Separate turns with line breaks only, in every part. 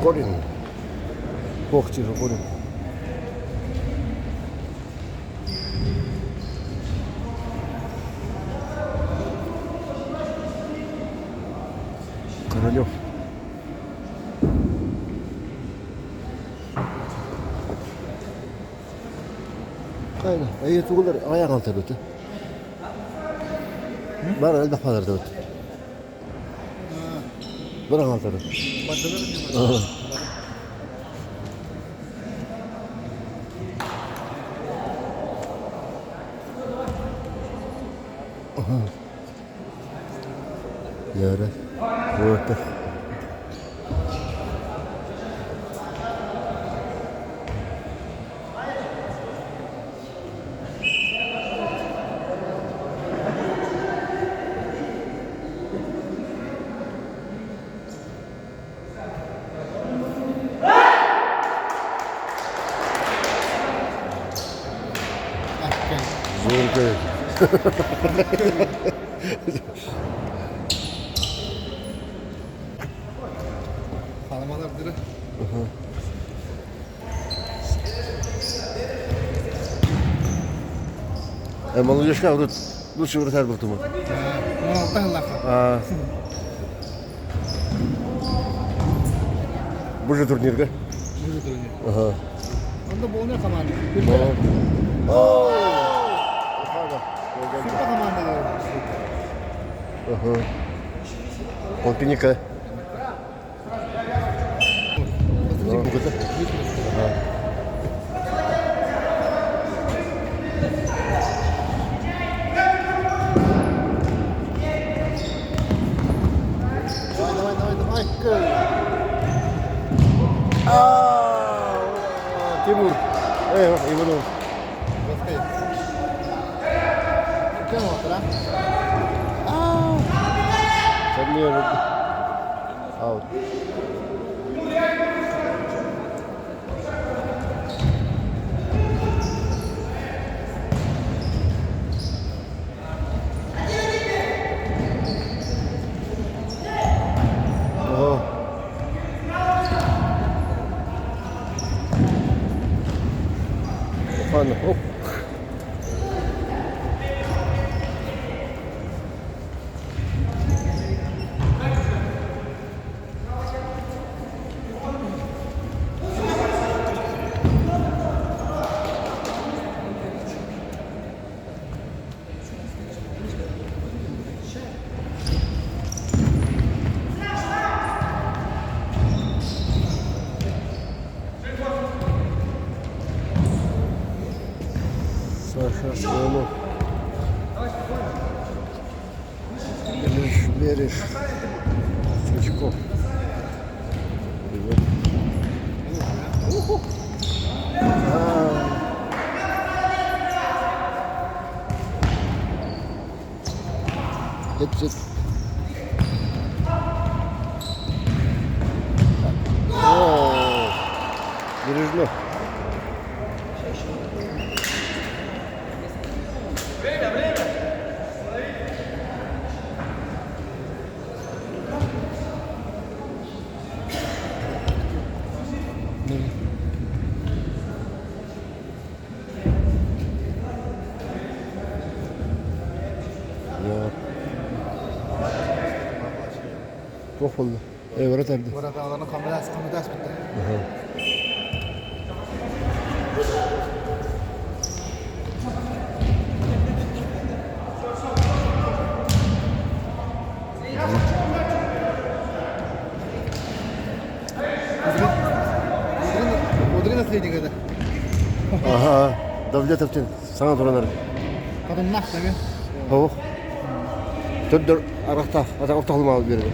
Корин. Когти Корин. Королев. Кайна, эйе тугулар аяк алтырбыты. Бар элбэх балардыбыт. Бір алтырды. Яры. Вот. Звонкая.
Халамалар
Молодежка урут лучше вратарь был тума.
16 сыллаахха.
Бу же турнирга.
Бу же турнир.
Ага.
Онда буолуна команда.
О!
Супер команда.
Ага. Полтинника. Давай, давай, давай, давай. А, Тимур. Иванов. Аут. Ого. Ладно, оп. Саша Иванов. Лишь веришь. Сучков. Привет. А. Hepsi. О, Бережно.
Время, время!
Я. Туох буолла? Э, вратарь.
Враталарын хамдас, хамдас битте. Мудрый наследник это.
Ага, Давлетовтин саҥа туранар.
Потом нах тами.
Оох. Төрдөр арахтаах, атах ортохлумаал биэрэр.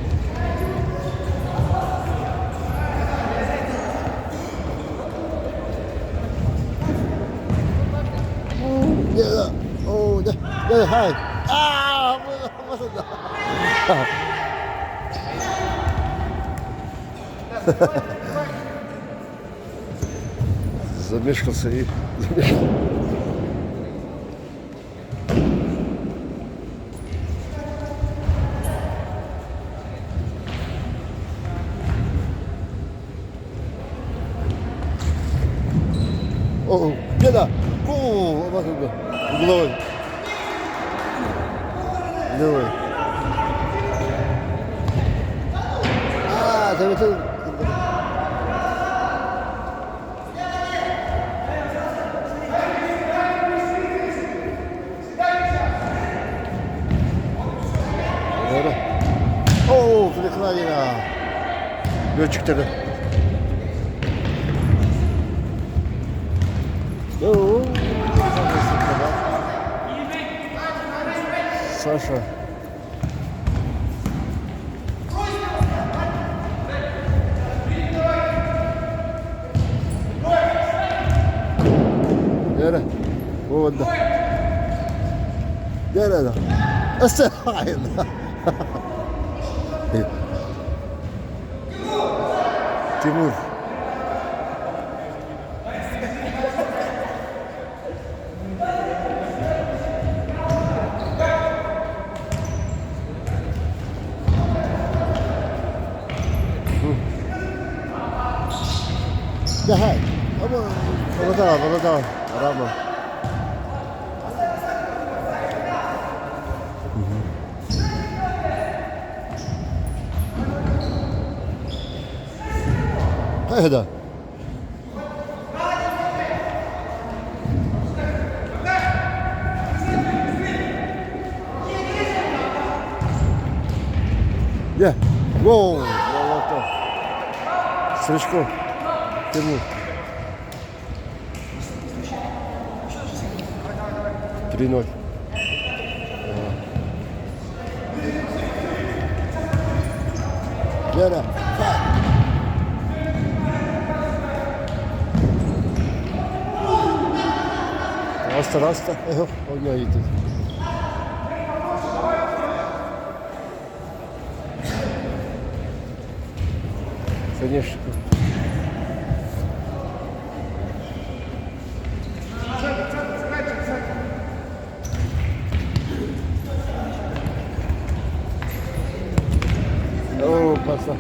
Oh, yeah, hi. Ah, Замешкался и замешкался. О, Деда! О, угловой. Давай. А, это Оо, перекладина. Летчиктэрэ. Саша. Эрэ, уонна. Дьэ, Тимур. Дьэ, Бабатаа, бабатаа, Рама. Хайда. Yeah. Whoa. Стручков. Тимур. 3-0. Лера. Раста, раста. Ойнойдут. Конечно. Оо, паса.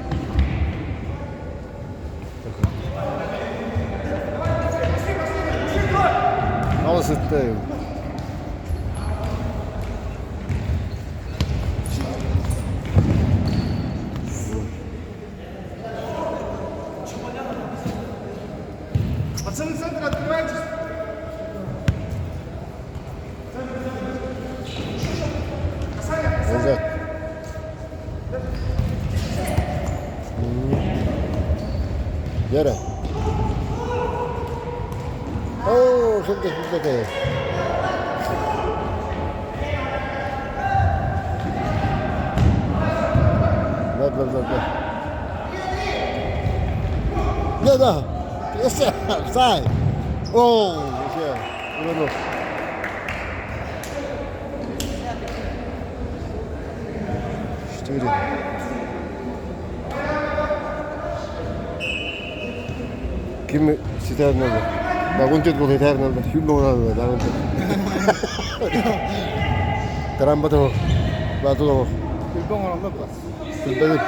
Аҕыс сытта.
Пацаны, центр, открывайтесь.
Назад. Дьэ Оо, сылдьа сылдьа Да, да, да, да. Да, да. Сай. Оо, вообще, Иванов. Четыре. Ким ситэр надо? Дагон түт был этэр надо. Сүн надо, дагон түт. Тарамбатов. Батулов.
Күлбэ оҥороллор буолар.
Күлбэдим.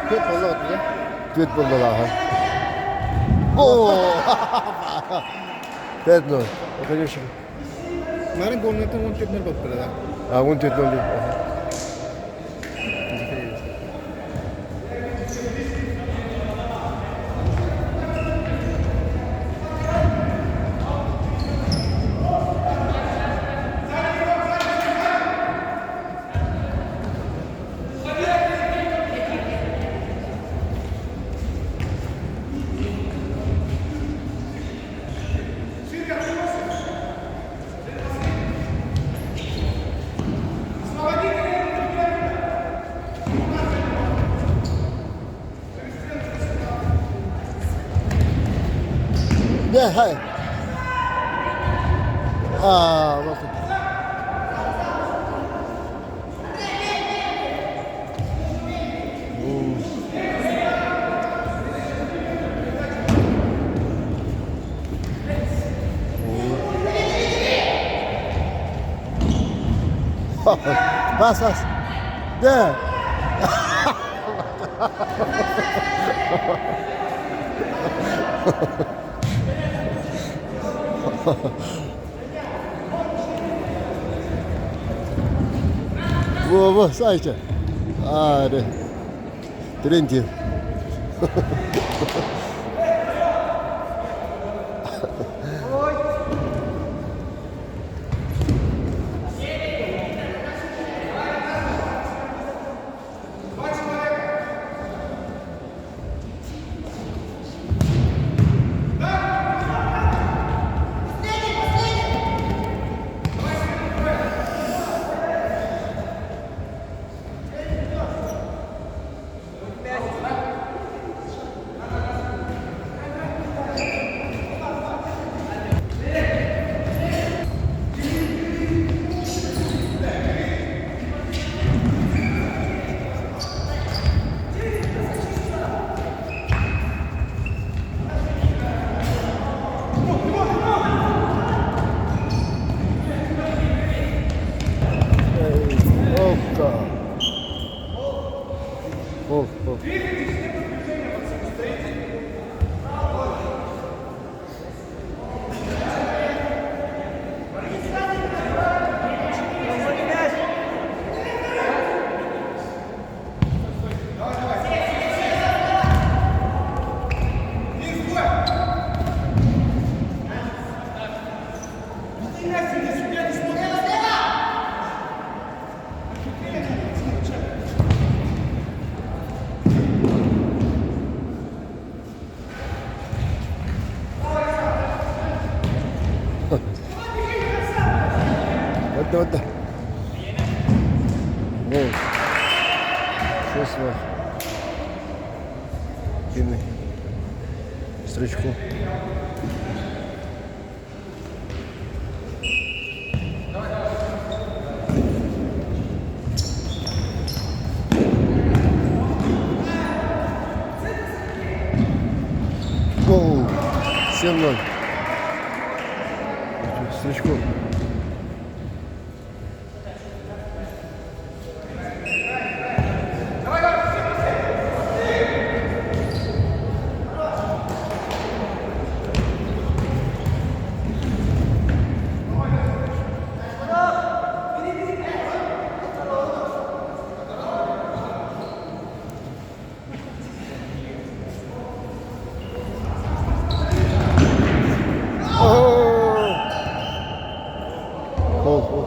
Түөрт буолла отуга.
Түөрт буолла О! 5-0. Конечно.
Марын горнатын 14-0 буолбуттара да.
А, 14-0. Дьэ, хай. Аа, вот. Бас, бас. Дьэ. Во, во, Сайча. А, да. Терентьев. Опа. Оп, оп. Отда, отда. Гол. 6-0. Кини. Стручку. Гол. 7-0. Стручков. О! Гол, гол.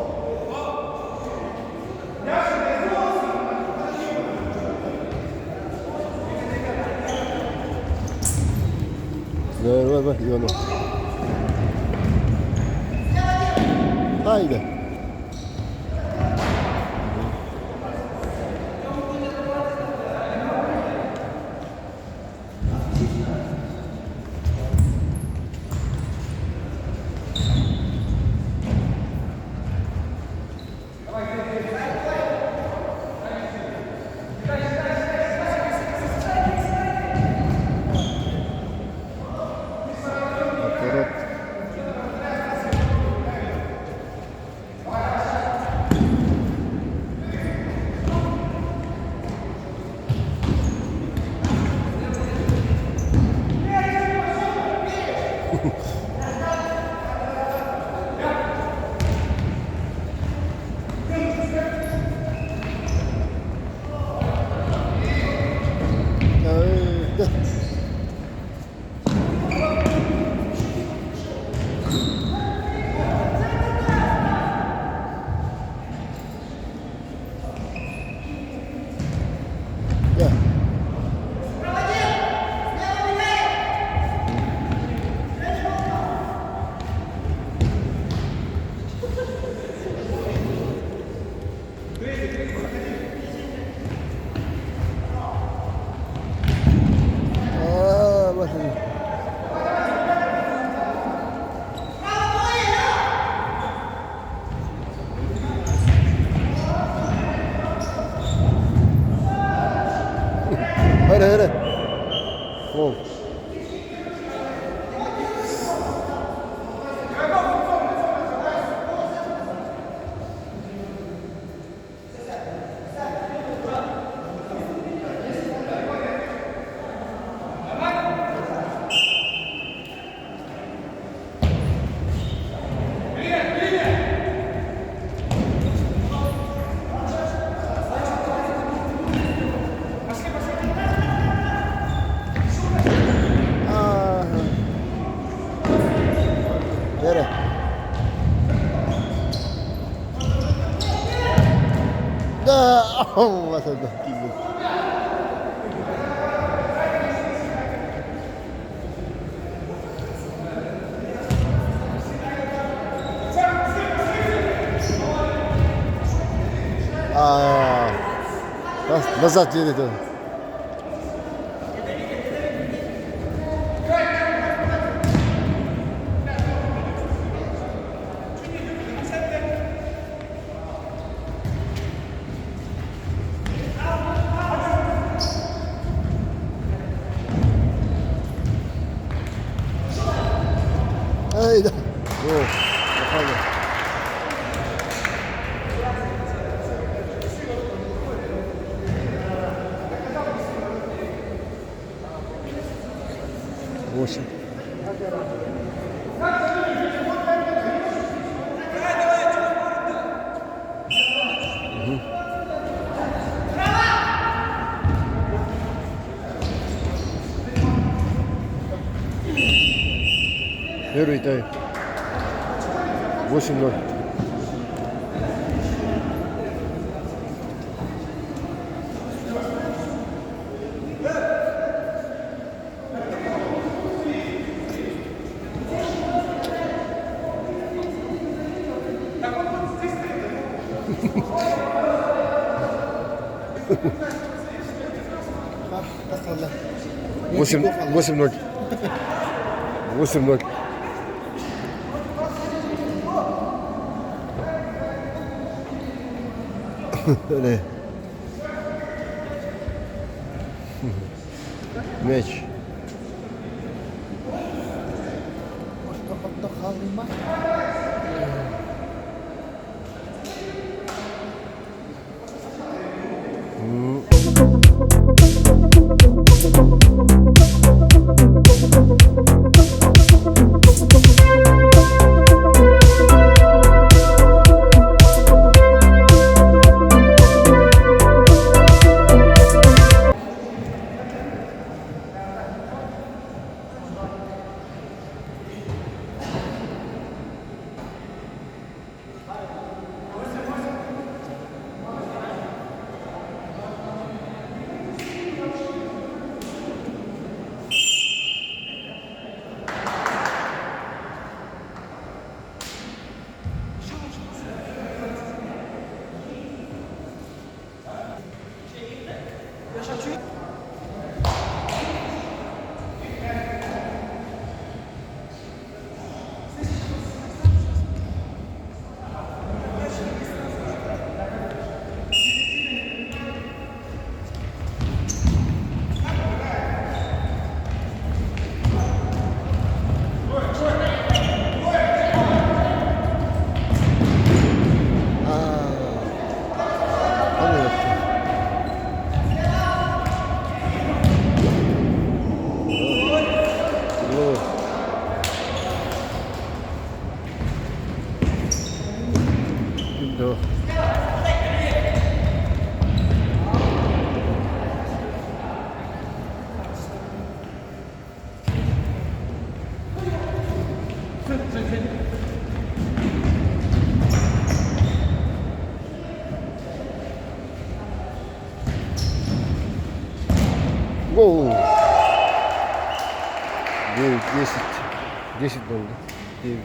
Ver, ver, ver, Иванов. Haydi. Аппарат. Да. Да. А, машина. Hayır hayır. Gol. Киирдим. А, назад едет он. Ай, да. О, попали. Восемь. Первый тайм. 8-0. 8, 8-0. 8-0. Не. Мяч. Да. Гол! 9, 10, 10 гол, да? 9.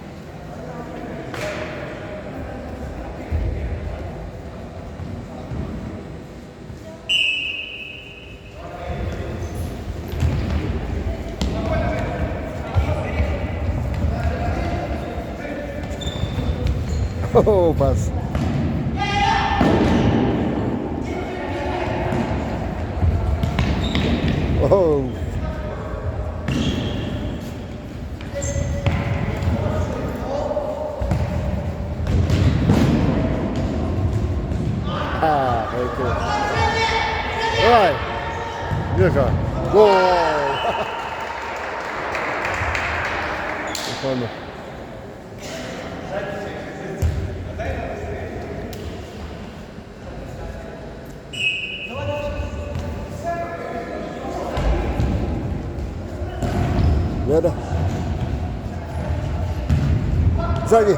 О, пас. Оу. А, это. Давай. Леха. Гол. Ладно. Надо. Сзади.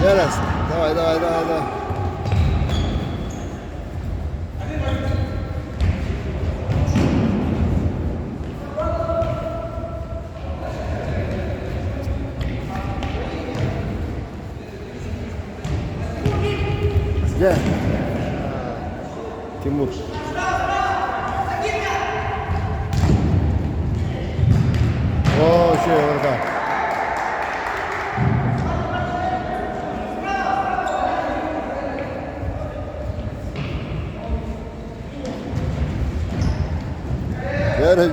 Раз. Давай, давай, давай, давай. Дьэ. Тимур. О, үчүгэй барда. Бәрі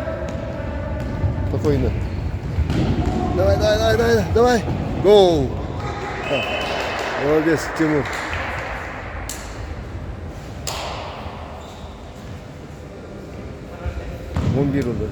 спокойно. Давай, давай, давай, давай, давай. Гол. Молодец, Тимур. 11 oldu.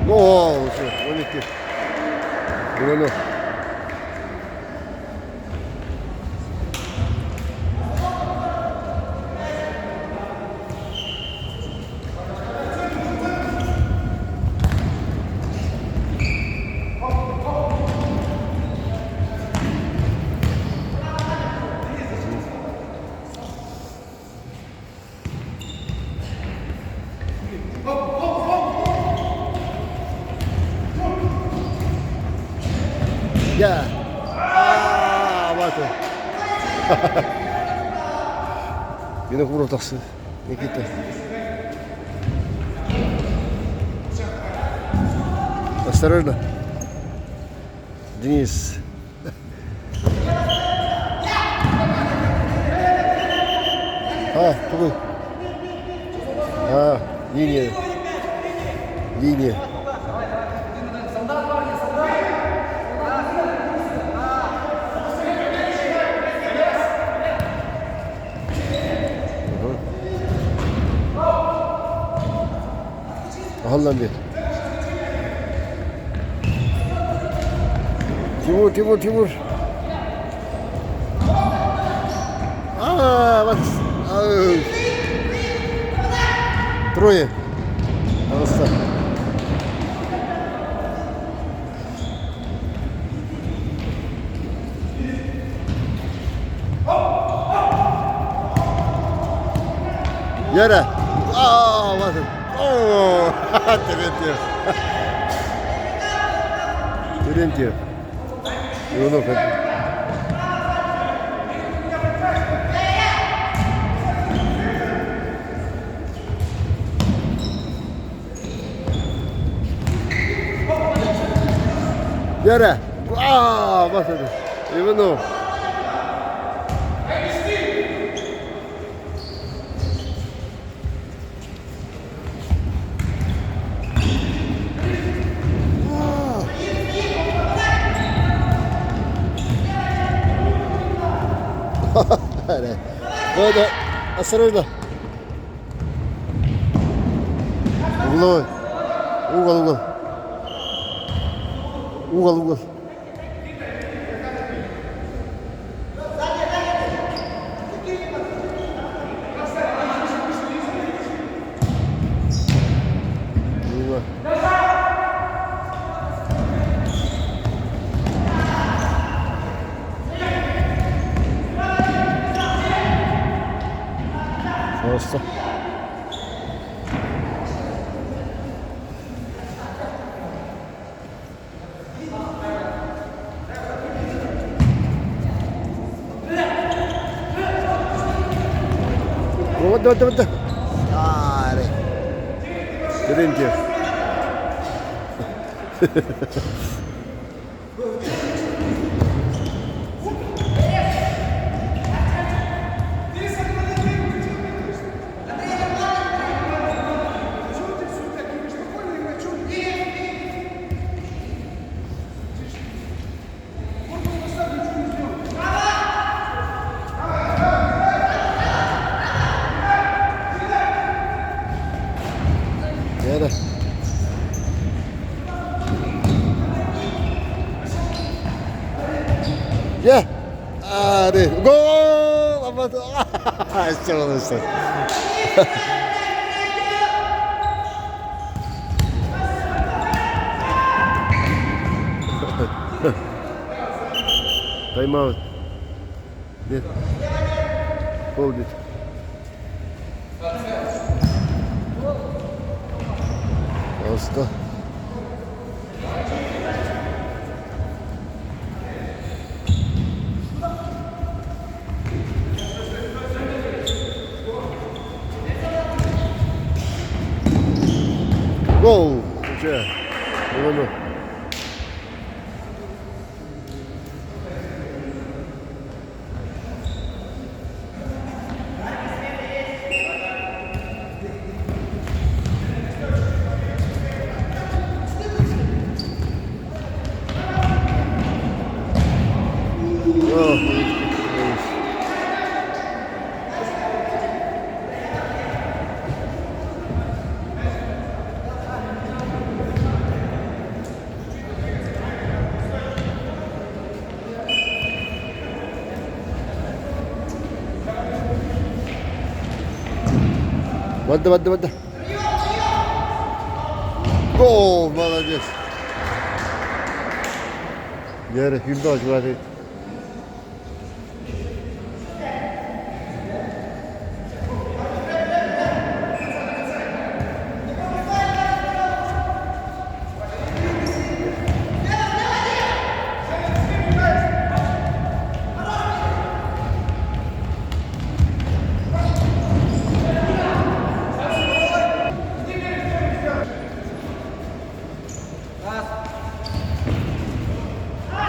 О, 12. Иванов. Я. Аа, бата. Винокуров тахсы. Никита. Осторожно. Денис. А, тугуй. А, линия. Линия. Аһыллан биэр. Тимур, Тимур, Тимур. А, вот. Трое. Пожалуйста. Yere. Aa, bakın. Oo, Terentiev. Терентьев. Иванов. Yere. Aa, bakın. Иванов. Давай, давай. Осторожно. Угловой. Угол, угол. Угол, угол. Мимо. Просто. Вот, вот, вот. Аре. Терентьев. Ye! Ари! Гол! Өссө Тайм-аут. Нет. Hold it. Аста. Гол! Уже. Ону. Барда, барда, барда. Гол, молодец. Дьэ, ким да чугас.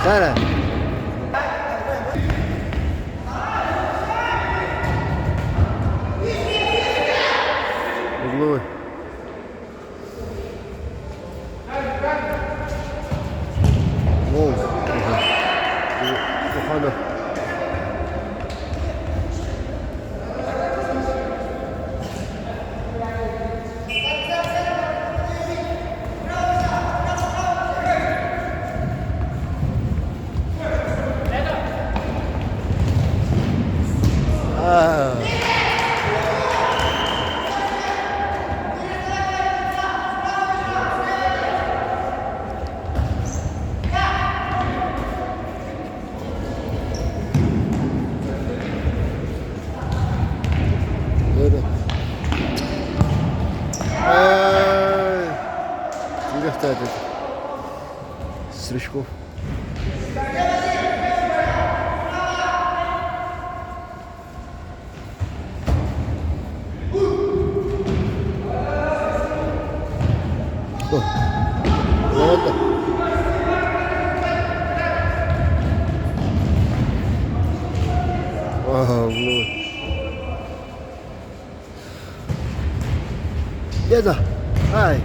Сара. Угловой. Гол. Кохана. Аа. Нөрө. Ай. Сүрэхтэй. Стручков. Молодец. Ага, ну. Деда, ай.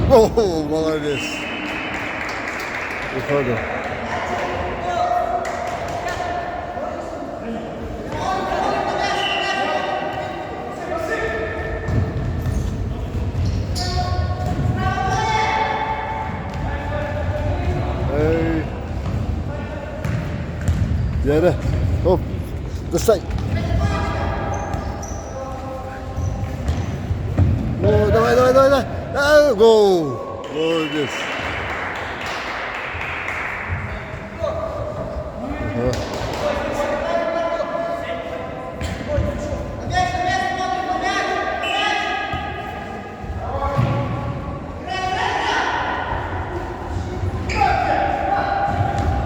О, молодец. Уходу. Эй. Дьэрэ. Оп. Достань. О, давай, давай, давай, давай. А, гол. Молодец. Ага.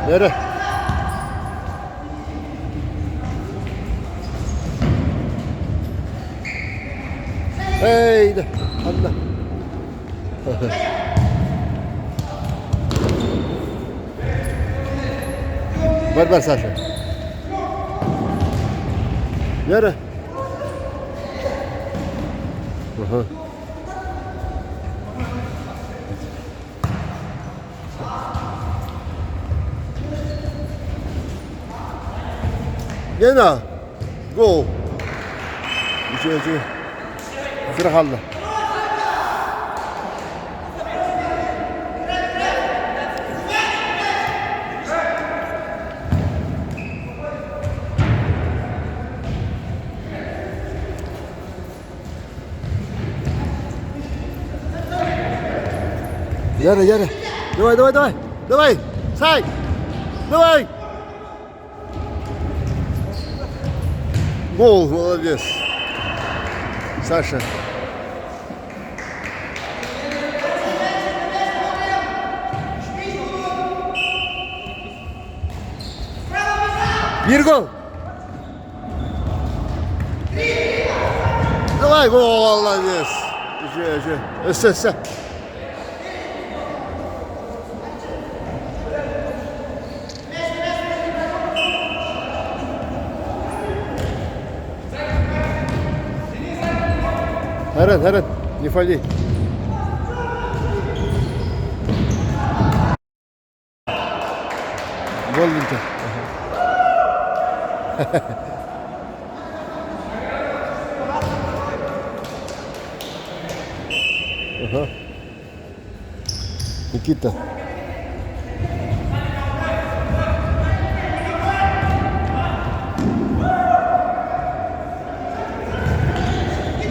Эрэ. Эй, да. Анна. Бар бар Саша. Вера. Ага. Гена! Гол! Үчүгэй, үчүгэй. Кыра хаалла. Яра, Яра. Давай, давай, давай. Давай. Сай. Давай. Гол, молодец. Саша. Биир гол. Давай, гол, молодец. Үчүгэй, үчүгэй. Өссө, өссө. Харан, Харан, не фали. Буоллун Ага. Никита.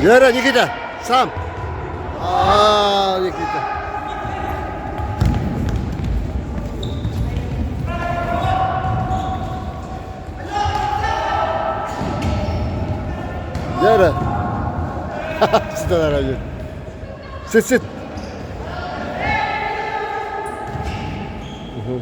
Вера, Никита, сам. А, Никита. Вера. Сюда, Равин. Сит, сит. Угу.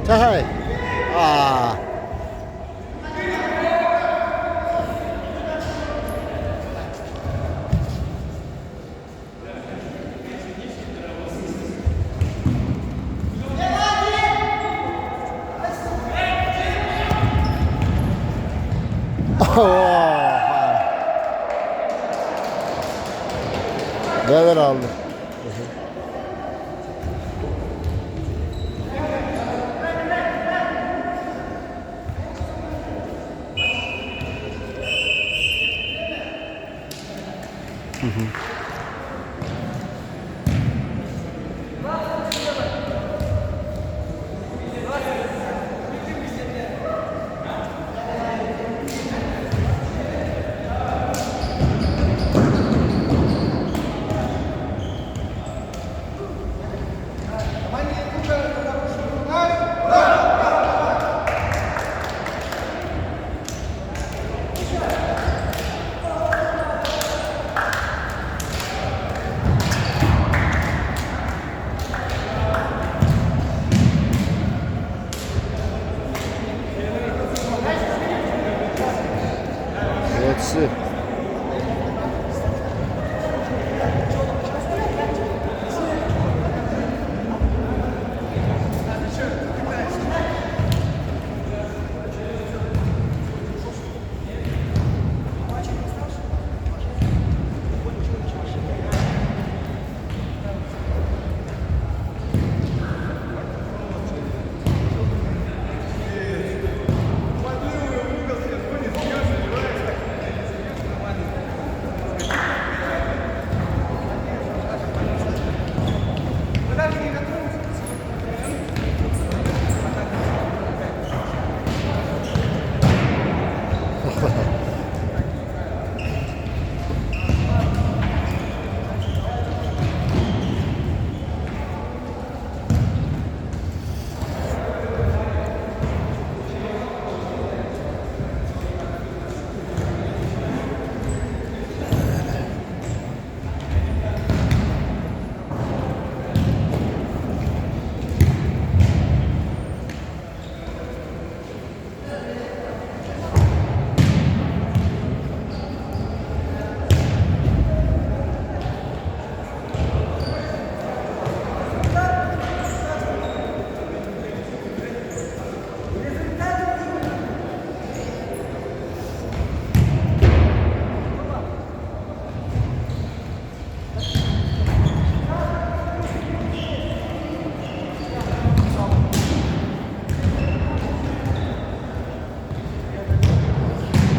Чахай. Аа. Neler aldı? Молодцы.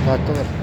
Таатталар.